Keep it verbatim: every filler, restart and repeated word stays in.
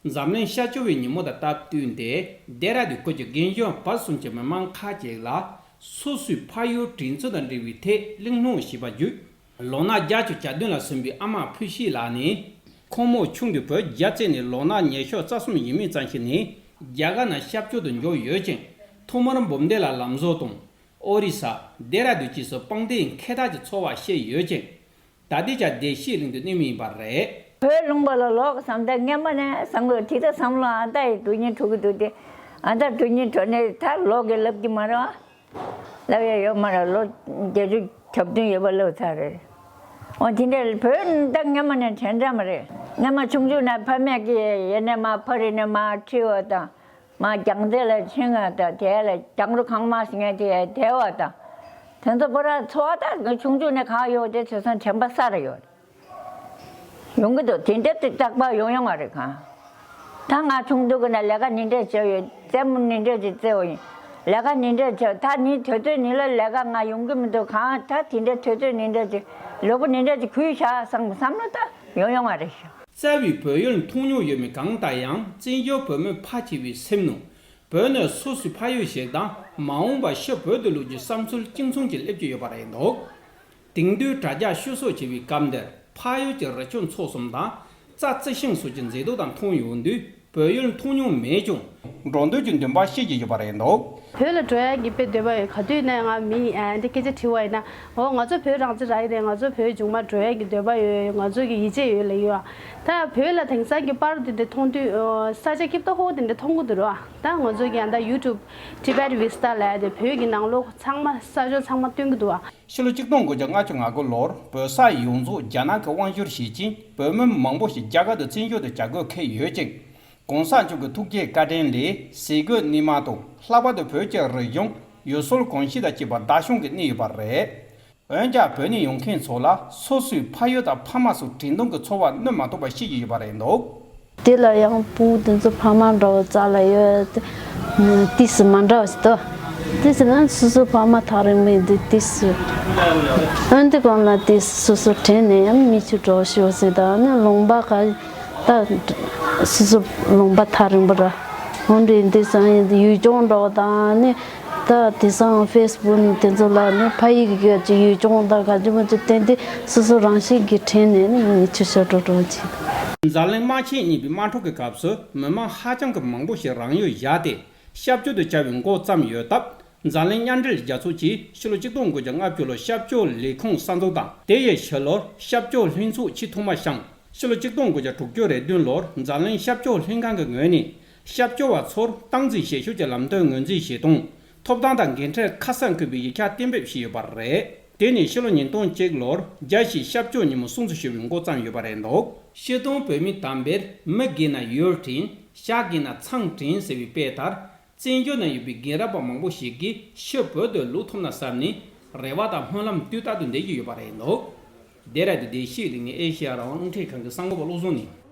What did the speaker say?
འཛམ་གླིང་ཤར་ཕྱོགས་པའི་ཉིན་མོ་དང་སྟབས་བསྟུན་ཏེ། ལྡེ་ར་ལྡུན་ཁུལ་གྱི་རྒན་གཞོན་བར་གསུམ་གྱི་མི་མང་ཁག་ཅིག་ལ་སོ་སོའི་ཕ་ཡུལ་དྲིན་གཟོ་དང་འབྲེལ་བའི་ཐད་གླེང་སློང་བྱས་པ་བརྒྱུད། ལོ་ན་བརྒྱད་ཅུ་གྱ་བདུན་ལ་སོན་པའི་ཨ་མ་ཕུ་ཤི་ལགས་ནི། ཁོ་མོ་ཆུང་དུས་བོད་རྒྱ་བཙལ་ནས་ལོ་ན་ཉེར་ཤུ་རྩ་གསུམ་ཡིན་མུས་ཙམ་ཞིག་ནས་རྒྱ་གར་ནང་ཤར་ཕྱོགས་སུ་འབྱོར་ཡོད་ཅིང་། ཐོག་མར་འབུམ་སྡེ་ལ་ལམ་བཟོ་དང་། ཨོ་རི་ས། ལྡེ་ར་ལྡུན་བཅས་སུ་དཔུང་སྡེའི་མཁས་དར་གྱི་འཚོ་བ་བསྐྱལ་ཡོད་ཅིང་། ད་ལྟའི་ཆར་བདེ་སྐྱིད་གླིང་དུ་གནས་མུས་ཡིན་པ་རེད། བོད་ལུང་པ་ལ་ལོག་བསམ་དུས་སྔན་མ་ནས་བསམ་གི་དེ་ལྟར་བསམ་བློ་ཨ་མདའ་ཡི་དུས་ཡུན་འགྲོ་གི་འདུག་སྟེ། ཨ་མདའ་དུས་ཡུན་འགྲོ་ནས་ད་ལོག་གི་ལབ་ཀྱི་མ་རེད་བ། ལབ་ཡ་ཡོད་མ་རེད། ལོ་བརྒྱད་ཅུ་གྱ་བདུན་ཡོད་པ་ལབ་ཚར་རེད། འོ་དེ་འདྲ་བོད་ད་སྔན་མ་ནས་དྲན་དྲན་མ་རེད། སྔན་མ་ཆུང་ཆུང་ནས་ཕ་མས་ཀྱིས་ཡེ་ནས་མ་ཕ་རི་ནས་མ་ཁྲིད་པ་དང་། མ་རྒྱང་རྩེ་ལ་ཕྱིན་ང་དང་དེ་ལ་རྒྱང་རུ་གང་མ་ཟིན་ང་དེ་དེ་བ་དང་། དེ་ཚོ་པོ་ར་འཚོ་བ་ད་ཆུང་ཆུང་ནས་གང་ཡོད་དེ་ཚོ་སོང་དྲན་པ་གསར་ཡོད། ཡོང་གི་འདུག་དེ་འདྲ་དེ་རྟག་པར་ཡོང་ཡོང་བ་རེད་གང་། ད་ང་ཆུང་དུས་ཀྱི་ན་ལས་ཀ་ནི་འདྲ་བྱས་ཡོད། རྩེད་མོ་ནི་འདྲ་ཅིག་རྩེ་བ་ཡིན། ལས་ཀ་ནི་འདྲ་བྱས་ད་ནི་དུས་ཚོད་ནི་ལ་ལས་ཀ་ང་ཡོང་གི་མི་འདུག་གང་། ད་དེ་འདྲ་དུས་ཚོད་ནི་འདྲ་ཅིག་ལུས་པོ་ནི་འདྲ་ཅིག་གུས་བཞག་བསམ་བསམ་བློ་ད་ཡོང་ཡོང་བ་རེད་ཤག་རྩ་བའི་བོད་ཡུལ་མཐོང་མྱོང་ཡོད་མེད་གང་ལྟར་ཡང་། བཙན་བྱོལ་བོད་མི་ཕལ་ཆེ་བའི་སེམས་ནང་བོད་ནི་སོ་སོའི་ཕ་ཡུལ་ཞིག་དང་། མ་འོངས་པར་ཕྱིར་བོད་དུ་ལོག་རྒྱུའི་བསམ་ཚུལ་གཅིག་མཚུངས་ཀྱིས་སླེབས་ཀྱི་ཡོད་པ་རེད་འདུག་དེང་དུས་དྲ་རྒྱ་ཤོར་སོགས་ཆེ་བའི་སྐབས་འདིར་ཕ་ཡུལ་གྱི་རི་ཆུ་མཚོ་གསུམ་དང་། རྩྭ་རྩི་ཤིང་སོགས་ཀྱི་མཛེས་སྡུག་དང་མཐུན་ཡོང་དུས་བོད་ཡུལ་མཐོང་མྱོང་མེད་ཀྱང་། འགྲོ་འདོད་ཀྱི་འདུན་པ་བསྐྱེད་ཀྱི་ཡོད་པ་རེད་འདུག་བོད་ལ་འགྲོ་ཡག་གི་དཔེ་འདོད་པ་ཡོད། ག་དུས་ནས་ང་མི་ཨ་འདི་སྐད་ཆ་དྲི་བ་ཡིན་ན། འོ་ང་ཚོ་བོད་རང་བཙན་རག་གི་རེད། ང་ཚོ་བོད་མཇུག་མ་འགྲོ་ཡག་གི་འདོད་པ་ཡོད། ང་ཚོ་གི་ཡིད་ཆེས་ཡོད་ལབ་ཡོད། ད་བོད་ལ་དེང་སང་གི་པར་དེ་འདྲ་མཐོང་དུས་ཨོ་ས་ཆ་སྐྱིད་པོ་ཧོ་དེ་འདྲ་མཐོང་གི་འདུག་ར། ད་ང་ཚོ་གི་ཨ་ད་ཡུ་ཊུབ་Tibet Vista ལབ་ཡ་དེ་བོད་ཀྱི་ནང་ལོགས་ཚང་མ་ས་ཕྱོགས་ཚང་མ་སྟོན་གི་འདུག་ཨ། ཕྱི་ལོ་ཆིག་སྟོང་དགུ་བརྒྱ་ལྔ་བཅུ་ང་དགུ་ལོར་བོད་ས་ཡོངས་རྫོགས་རྒྱ་ནག་གིས་དབང་བསྒྱུར་བྱེད་ཅིང་། བོད་མི་མང་པོ་ཞིག་རྒྱ་གར་དུ་བཙན་བྱོལ་དུ་བྱ་དགོས་འཁེལ་ཡོད་ཅིང་། གོང་ས་མཆོག་གི་ཐུགས་བསྐྱེད་བཀའ་དྲིན་ལས་ཟས་གོས་གནས་མལ་དང་། ལྷག་པར་དུ་བོད་ཀྱི་རིག་གཞུང་། ཡུལ་སྲོལ་གོམས་གཤིས་དང་བཅས་པ་བདག་སྐྱོང་གིས་གནས་ཡོད་པ་རེད། འོན་ཀྱང་བོད་ནས་ཡོང་མཁན་ཚོ་ལ་སོ་སོའི་ཕ་ཡུལ་དང་ཕ་མ་སོགས་དྲན་གདུང་གི་ཚོར་བ་གནོན་མ་ཐུབ་པ་བཤད་ཀྱི་ཡོད་པ་རེད་འདུག་དེ་ལ་ཡང་སྤུ་གུ་དེ་ཚོ་ཕ་མ་འདྲ་བོ་རྩ་ལ་ཡོད། ཏིས་མ་འདྲ་བ་ཞིག་འདུག་ཏིས་ན་སོ་སོ་ཕ་མ་ཐག་རིང་མོ་ཡིན་དུས་ཏིས། འོན་ཏེ་གང་ལ་ཏིས་སོ་སོ་དྲན་ནས་ཡང་མི་ཆུ་འགྲོ་ཤོག་ཟེར། ད་ནི་ལུང་པ་ག་ད་སོ་སོ་ལུང་པ་ཐག་རིང་པོ་ར། འོན་ཏེ་འདི་སང་ཡིན་ཡུལ་ལྗོངས་འདྲ་བོ་དང་ནི། ད་དེང་སང་ཕེ་སི་བུག་ནི་དེ་ཚོ་ལ་ནི་ཕ་ཡུལ་གྱི་ཡུལ་ལྗོངས་དང་ག་ཅི་མ་ཅི་བསྟན་ཏེ་སོ་སོ་རང་བཞིན་གྱིས་དྲན་ནས་ནི་མི་ཆུ་ཤོར་འགྲོ་འགྲོ་བྱེད། འཛམ་གླིང་དམག་ཆེན་གཉིས་པའི་དམག་འཁྲུག་གི་སྐབས་སུ་མི་མང་ཧ་ཅང་གི་མང་པོ་ཞིག་རང་ཡུལ་བཞག་སྟེ་ཤར་ཕྱོགས་སུ་བཅར་བའི་འགོ་བརྩམས་ཡོད་སྟབས། འཛམ་གླིང་མཉམ་འབྲེལ་རྒྱལ་ཚོགས་ཀྱིས་ཕྱི་ལོ་ཆིག་སྟོང་དགུ་བརྒྱ་ལྔ་བཅུ་ལོར་ཤར་ཕྱོགས་ལས་ཁུངས་གསར་འཛུགས་དང་། དེ་ཡི་ཕྱི་ལོར་ཤར་ཕྱོགས་ལྷན་ཚོགས་ཆེས་ཐོག་མ་བཞེངས། ཕྱི་ལོ་ཆིག་སྟོང་དགུ་བརྒྱ་དྲུག་ཅུ་རེ་བདུན་ལོར་འཛམ་གླིང་ཤར་ཕྱོགས་ལྷན་ཁང་གི་ངོས་ནས། ཤར་ཕྱོགས་པ་ཚོར་སྟངས་འཛིན་བྱེད་ཕྱོགས་ཀྱི་ལམ་སྟོན་ངོས་འཛིན་བྱེད་སྟངས། ཐོབ་ཐང་དང་འགན་འཁྲི་ཁ་གསལ་འཁོད་པའི་ཡིག་ཆ་གཏན་འབེབས་བྱས་ཡོད་པ་རེད། དེ་ནས་ཕྱི་ལོ་ཉིས་སྟོང་གཅིག་ལོར་རྒྱལ་སྤྱིའི་ཤར་ཕྱོགས་ཉིན་མོ་སྲུང་བརྩི་ཞུ་བའི་འགོ་བརྩམས་ཡོད་པ་རེད་འདུག་སྤྱིར་བཏང་བོད་མི་དམ་པས་མི་རྒས་ན་ཡུལ་དྲན། ཤ་རྒས་ན་ཚང་དྲན་ཟེར་བའི་དཔེ་ལྟར། བཙན་བྱོལ་ན་ཡོད་པའི་རྒན་རབས་པ་མང་པོ་ཞིག་གིས་ཕྱིར་བོད་དུ་ལོག་ཐུབ་ན་བསམ་ནས་རེ་བ་དང་སྨོན་ལམ་དུས་རྟག་ཏུ་འདེབས་ཀྱི་ཡོད་པ་རེད་འདུག་ལྡེ་ར་ལྡུན་བདེ་སྐྱིད་གླིང་ནས་ཨེ་ཤེ་ཡ་རང་དབང་རླུང་འཕྲིན་ཁང་གི་གསར་འགོད་པ་བློ་བཟང་ནས།